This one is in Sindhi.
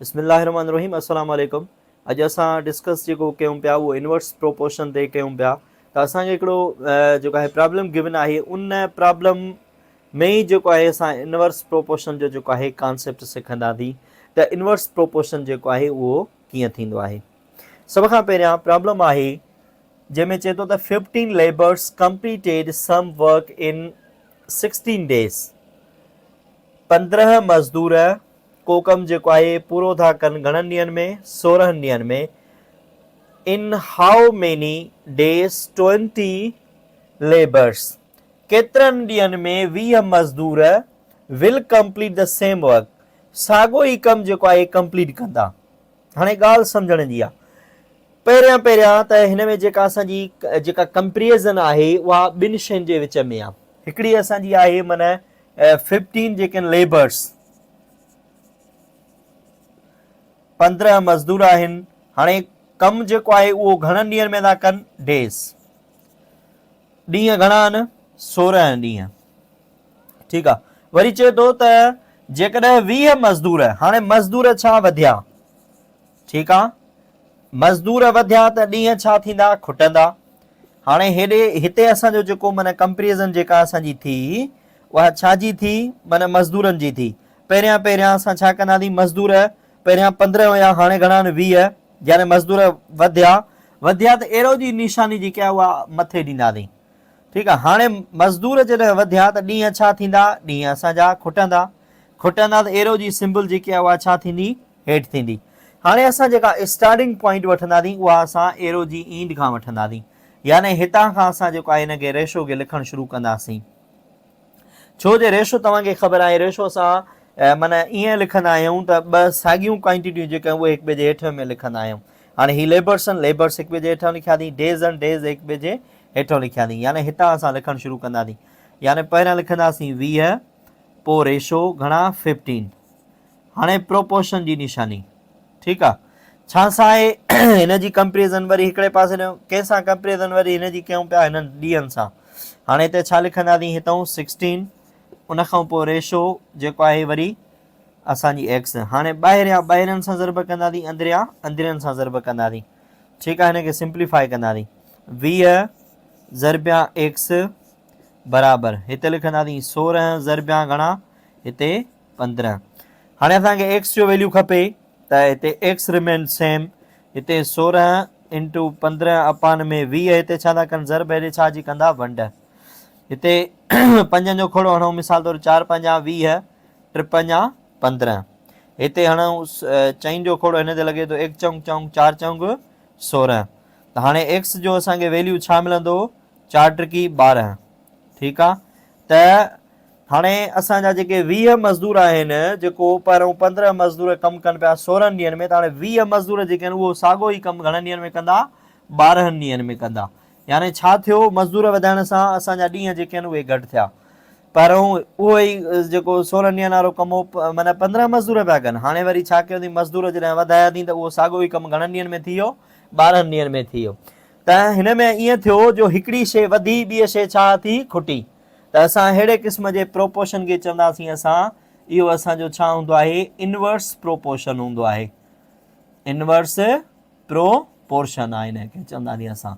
بسم الله الرحمن الرحيم السلام عليڪم اڄ اسان ڊسڪس جيڪو ڪيون پيا اهو انورس پروپورشن تي ڪيون پيا ته اسان کي هڪڙو جيڪو آهي پرابلم گيون آهي ان پرابلم ۾ ئي جيڪو آهي اسان انورس پروپورشن جو جيڪو آهي ڪانسيپٽ سکنداسين ته انورس پروپورشن جيڪو آهي اهو ڪيئن ٿيندو آهي سڀ کان پهريان پرابلم آهي جنهن ۾ چئي ٿو ته 15 labours completed some work in 16 days 15 مزدور ڪو ڪم جيڪو آهي پورو ٿا ڪن گهڻن ڏينهن ۾ 16 ڏينهن ۾ in how many days 20 labours ڪيترن ڏينهن ۾ 20 مزدور will complete the same work ساڳو ئي ڪم جيڪو آهي ڪمپليٽ ڪندا. هاڻي ڳالهه سمجهڻ جي آهي پهريان پهريان ته هن ۾ جيڪا اسان جي جيڪا ڪمپريزن آهي اها ٻن شين جي وچ ۾ آهي هڪڙي اسان جي آهي معنی 15 جيڪي ليبرس 15 مزدور آهن هاڻي ڪم جيڪو آهي اهو گهڻن ڏينهن ۾ ٿا ڪن ڊيز ڏينهن گهڻا آهن 16 ڏينهن ٺيڪ آ وري چئي ٿو ته جيڪڏهن 20 مزدور هاڻي مزدور ڇا وڌيا ٺيڪ آ مزدور وڌيا ته ڏينهن ڇا ٿيندا کٽندا هاڻي هيڏي هتي اسان جو جيڪو معنی ڪمپريزن جيڪا اسان جي ٿي اها ڇا جي ٿي معنی مزدورن جي ٿي پهريان پهريان اسان ڇا ڪنداسين مزدور پهريان 15 هيا هاڻي گهڻا آهن 20 يعني مزدور وڌيا وڌيا ته ايرو جي نشاني جيڪي آهي اها مٿي ڏينداسين ٺيڪ آ هاڻي مزدور جڏهن وڌيا ته ڏينهن ڇا ٿيندا ڏينهن اسان جا کٽندا کٽندا ته ايرو جي سمبل جيڪي آ اها ڇا ٿيندي هيٺ ٿيندي هاڻي اسان جيڪا اسٽارٽنگ پوائنٽ وٺنداسين اها اسان ايرو جي اينڊ کان وٺنداسين يعني هتان کان اسان جيڪو آهي هن کي ريشو کي لکڻ شروع ڪنداسين ڇو جو ريشو توهان کي خبر آهي ريشو اسان معنی ائين لکندا آهيون ته ٻه ساڳيون ڪوانٽيٽيون جيڪي آهن اهي هڪ ٻئي جي هيٺ ۾ لکندا آهيون هاڻي هي ليبرس آهن ليبرس هڪ ٻئي جي هيٺان لکياسين ڊيز آهن ڊيز هڪ ٻئي جي هيٺان لکياسين يعني هتان اسان لکڻ شروع ڪنداسين يعني پهريان لکنداسين 20 پوء ريشو گهڻا 15 هاڻي پروپورشن جي نشاني ٺيڪ آ ڇا سان آهي هن جي ڪمپيريزن وري هڪڙي پاسي ڏيون ڪنهن سان ڪمپيريزن وري هن جي ڪيون پيا هنن ڏينهن سان هاڻي هتي ڇا لکنداسين هتان 16 ان کان پوء ريشو جيڪو آهي وري اسان جي ايڪس هاڻي ٻاهريان ٻاهرين سان ضرب ڪنداسين اندريان اندرين سان ضرب ڪنداسين ٺيڪ آهي هن کي سمپليفائي ڪنداسين 20 ضربيان ايڪس برابر هتي لکنداسين 16 ضربيان گهڻا هتي 15 هاڻي اسان کي ايڪس جو ويليو کپي ته هتي ايڪس ريمين سيم هتي 16 انٽو 15 اپان ۾ 20 هتي ڇا ٿا ڪن ضرب هيڏي ڇا جي ڪندا ونڊ هتي پنجن جو کوڙو هڻون مثال طور 4 پنجا 20 ٽي پنجا 15 هتي هڻون چئن جو کوڙو هن تي لڳي ٿو 1 چونڪ چونڪ 4 چونڪ 16 ته هاڻي ايڪس جو اسان کي ويليو ڇا ملندو 4 ٽڪي 12 ٺيڪ آ ته هاڻي اسان جا جيڪي 20 مزدور آهن، جيڪو پهريون 15 مزدور ڪم ڪن پيا 16 ڏينهن ۾ ته هاڻي 20 مزدور جيڪي آهن اهو ساڳو ئي ڪم گهڻن ڏينهن ۾ ڪندا؟ 12 ڏينهن ۾ ڪندا. يعني ڇا ٿيو مزدور وڌائڻ سان اسان جا ڏينهن جيڪي آهن اهي گهٽ ٿيا. پهريون اهو ئي جيڪو 16 ڏينهن وارو ڪم هو معنيٰ 15 مزدور پيا ڪن هاڻي وري ڇا ڪيو اٿئي مزدور جڏهن وڌايا اٿئي ته اهو ساڳو ئي ڪم گهڻن ڏينهن ۾ ٿي ويو؟ 12 ڏينهن ۾ ٿي ويو. ته هن ۾ ائين ٿيو جو هڪڙي شيء وڌي ٻي شيء ڇا ٿي؟ کٽي. ته اسان اهڙي قسم جي پروپورشن کي چونداسين اسان اهو اسان جو ڇا هوندو آهي انورس پروپورشن هوندو آهي انورس پروپورشن آهي ان کي چونداسين اسان.